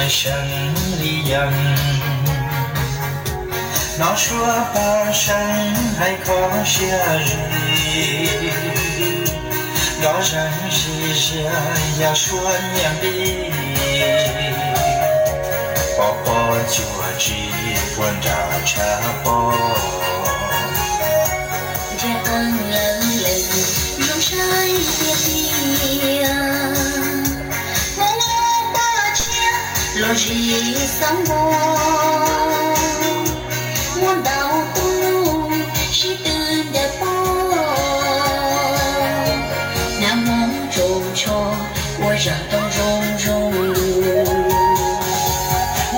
seev li yees, hnov suab paj seev hais kho siab zim, nrov zeeg zim zias yog suab nyiaj npib, pov pob cuag tsis puag nram tshav pob. Ntsiag qeeg lawv lawm zoo saib tiag tiag, Hmoob lub paj tshiab los zim xab npog, muaj ntau tus nus sib tw ncaws pog, hnav Hmoob tsoos tsho ua zaj ntoo zoo zoo.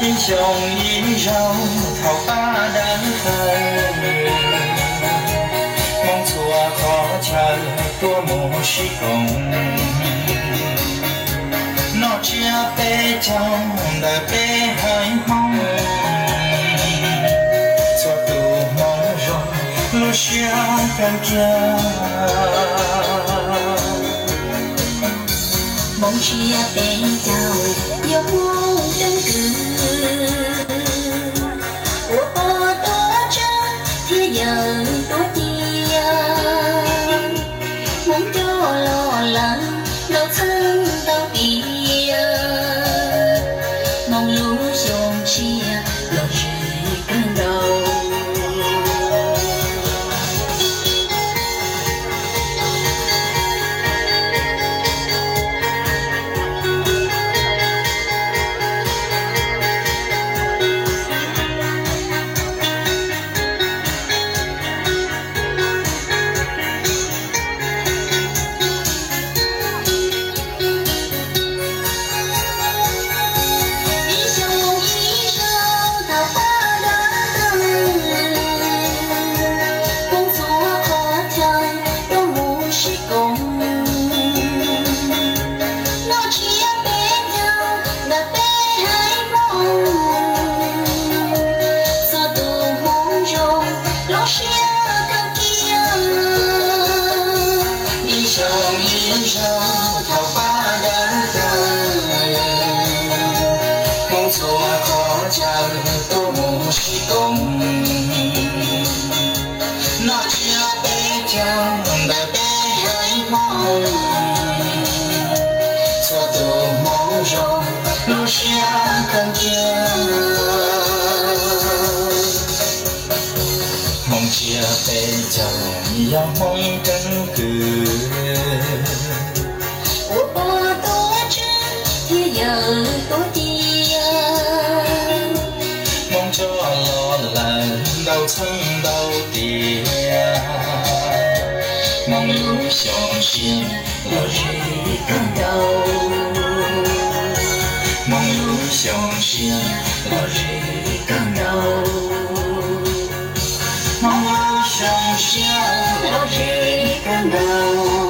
Ib xyoo ib zaug thaum pab dawb tawg, Hmoob txhua qhov chaw tuaj mus sib koom, noj tsiab peb caug ntawm peb haiv Hmoob, txhua tus Hmoob zoo lub siab kawg kiag. Hmoob tsiab peb caug yog Hmoob keeb kwm, ua pog tuav tsab thiab yawm tuav cia, Hmoob coj los lawm ntau txheej ntau tiam, Hmoob lub xyoo tshiab los zim kawg nkaus. Ib xyoo ib zaug thaum pab dawb tawg, Hmoob txhua qhov chaw tuaj mus sib koom, noj tsiab peb caug ntawm peb haiv Hmoob, txhua tus Hmoob zoo lub siab kawg kiag. Ib xyoo ib zaug thaum pab dawb tawg, Hmoob txhua qhov chaw tuaj mus sib koom, noj tsiab peb caug ntawm peb haiv Hmoob, txhua tus Hmoob zoo lub siab kawg kiag. Hmoob tsiab peb caug yog Hmoob keeb kwm, ua pog tuav tsab thiab yawm tuav cia, Hmoob coj los lawm ntau txheej ntau tiam, Hmoob lub xyoo tshiab los zim kawg nkaus, Hmoob lub xyoo tshiab los zim kawg nkaus, Hmoob lub xyoo tshiab los zim kawg nkaus.